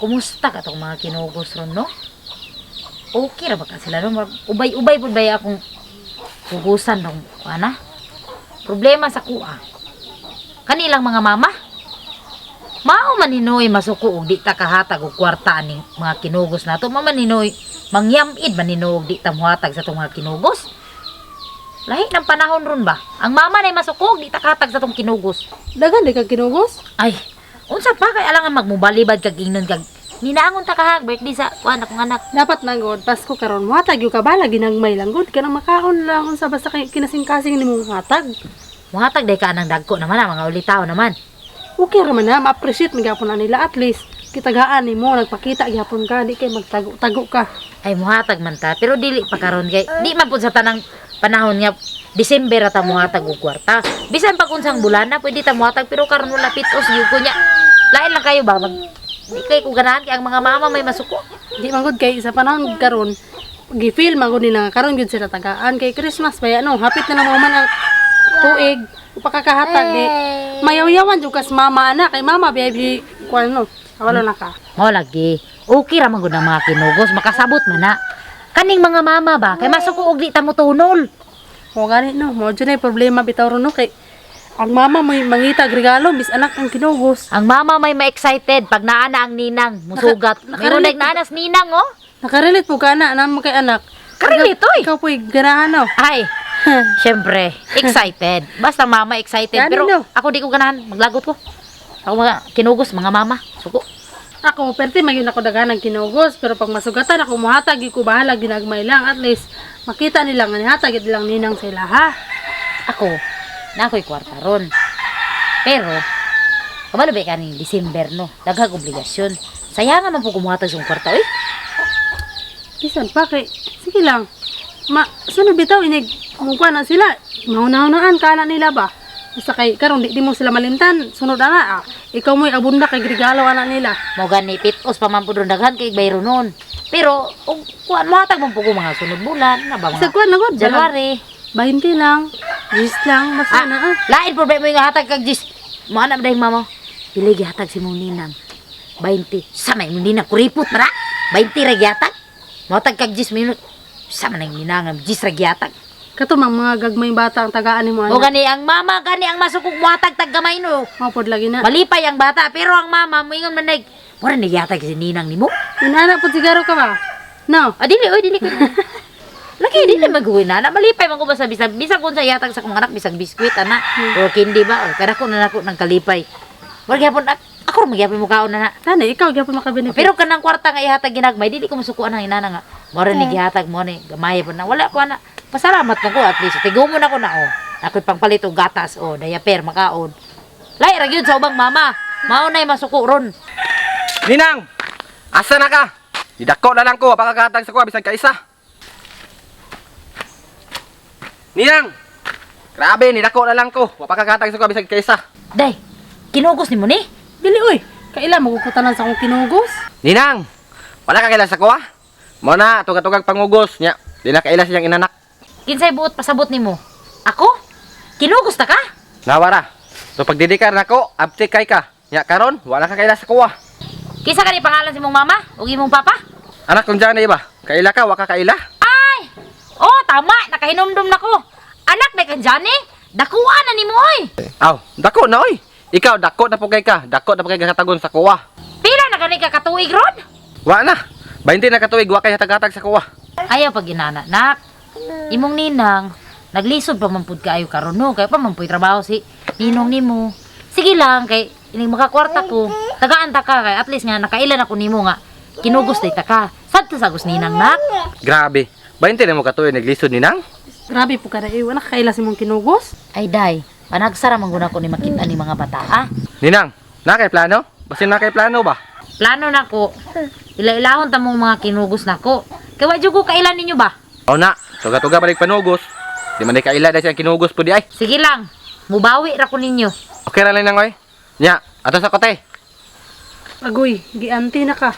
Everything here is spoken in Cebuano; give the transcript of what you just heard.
Kumusta ka tong mga kinugos ron, no? Okay ra ba ka sila, no? Ubay-ubay pud ba akong hugusan tong ana? Problema sa kuha. Kanilang mga mama. Mao man hinoy masuko og di ta kahatag og kwarta aning mga kinugos nato. Mao man hinoy mangyamid man hinoy og di ta muhatag sa tong mga kinugos. Lahi ng panahon ron ba? Ang mama na masuko og di ta kahatag sa tong kinugos. Daghan di kag kinugos. Ay, unsa pa kay alangan magmubalibad kag ingnon kag ninaangon ta kahag birthday sa kuan akong anak. Dapat na god Pasko karon muhatag gyud ka bala ginagmay lang gud kanang makaon lang unsa basta kay kinasing-kasing nimo hatag. Muhatag day ka anang dagko naman ah, mga ulitaw naman. Okay ra man na ma-appreciate man gyapon na nila at least kitagaan nimo nagpakita gyapon ka di kay magtago-tago ka. Ay, muhatag man ta pero dili pa karon kay di man pud sa tanang panahon nga December ta muhatag og kwarta. Bisan pag unsang bulan na pwede ta muhatag pero karon wala pitos gyud ko nya. Lain lang kayo ba mag di kay ko ganahan kay ang mga mama may masuko. Di man gud kay sa panahon karon gi-feel man gud nila nga karon gyud sila tagaan kay Christmas ba no hapit na naman ang tuig upakakahatag di mayawyawan jud kas mama ana kay mama baby kuan no wala na ka. Mao lagi. Okay ra man gud ang mga kinugos makasabot man na. Kaning mga mama ba kay masuko og di ta motunol. Mo gani no, mo jud na problema bitaw ron no kay ang mama may mangita og regalo bis anak ang kinugos. Ang mama may ma-excited pag naa na ang ninang, musugat. Meron Nakarelate. naanas ninang oh. Nakarelate po ka na, namo kay anak. Karelate, oy. Ikaw po'y ganahan no. Ay, syempre, excited. Basta mama excited. Gani, Pero no? ako di ko ganahan, maglagot ko. Ako mga kinugos, mga mama. Suko. Ako, perti magyud ako daghan ang kinugos, pero pag masugatan ako muhatag gyud ko bahala ginagmay lang at least makita nila nga nihatag gyud lang ninang sila ha. Ako, na ako'y kwarta ron. Pero, kabalo ba kaning December no? Daghag obligasyon. Sayang man po kumuhatag sa kwarta, oy. Bisan pa kay sige lang. Ma sunod bitaw inig mungkuan na sila. Mauna-unaan kana nila ba? Basta kay karon di mo sila malimtan, sunod ana ah. Ikaw mo'y abunda kay regalo ana nila. Mo gani pitos pa man po doon daghan kay bayro noon. Pero, og kuan muhatag man po ko mga sunod bulan, na ba Sa mga kuan na gud, January. 20 lang, 10 lang, basta Ah, na ah. lain problema yung hatag kag jis. Mo anak dahil mama. Pili gihatag si mong ninang. 20. Sa may mong ninang kuripot mara. 20 ra gihatag. Mohatag kag jis minute. Sa man ang ninang jis ra gihatag. Kato mang mga gagmay bata ang tagaan nimo O ana. gani ang mama gani ang masukog mohatag tag gamay no. Mao pod lagi na. Malipay ang bata pero ang mama moingon man nag mura ni gihatag si ninang nimo. Inana pod sigaro ka ba? No. Ah, dili oy dili ko. Lagi dili maguwi na. Na malipay man ko ba sa bisag bisag kun sa yatag sa akong anak bisag biskwit ana o candy ba o kada ko na nako ng kalipay. Wala gyapon ako ra magyapon mo kaon na na. Tani ikaw gyapon makabenefit. Pero kanang kwarta nga ihatag ginagmay dili ko musukuan ang inana nga. Mora ni gihatag mo ni gamay po na wala ko ana. Pasalamat na ko at least tigumon ako na oh. Ako'y pangpalit og gatas o diaper makaon. Lahi ra gyud sa ubang mama. Mao nay masuko ron. Ninang! Asa na ka? Idako na lang ko, baka kahatag sa kuha, bisan kaisa. Ninang! Grabe, nidako na lang ko. Wapa kahatag sa kuha, bisan kaisa. Day, kinugos nimo ni? Dili oy. Kaila magukutanan sa akong kinugos. Ninang! Wala ka kaila sa kuha? Mo na, tugatugag pangugos. Nya, di na kaila siyang inanak. Kinsay buot pasabot nimo? Ako? Kinugos ta ka? Nawara. So pagdidikar nako, abtik kay ka. Nya karon, wala ka kaila sa kuha. Kinsa kani pangalan sa imong mama ug imong papa? Anak kung dyan na iba, kaila ka, waka kaila. Ay! Oh, tama, nakahinumdum na ko. Anak na kan Johnny, dakuan na nimo oy. Aw, dako na oy. Ikaw dako na po kay ka, dako na po kay katagon sa kuha. Pila na kani ka katuig ron? Wa na. 20 na katuig, wa kay hatag-hatag sa kuha. Ayaw pag inana, nak. Imong ninang, naglisod pa man pud kaayo karon no, kay pa man puy trabaho si ninong nimo. Sige lang kay ining makakwarta ko. Tagaan ta ka kay at least nga nakailan ako nimo nga kinugos day ta ka. Sadto sa gus ninang nak. Grabe. 20 na mo katuig naglisod ni nang. Grabe po kada wala ka kaila sa imong kinugos. Ay day, panagsara man gud ako ni makita ni mga bata ah. Ninang, na kay plano? Basin na kay plano ba? Plano nako. Ila-ilahon ta mong mga kinugos nako. Kay wa jud ko kailan ninyo ba? O na, tuga-tuga balik panugos. Di man di kaila dahil siyang kinugos po di ay. Sige lang, mubawi ra ko ninyo. Okay ra lang nang oy. Nya, ato sa kote. Agoy, gianti na ka.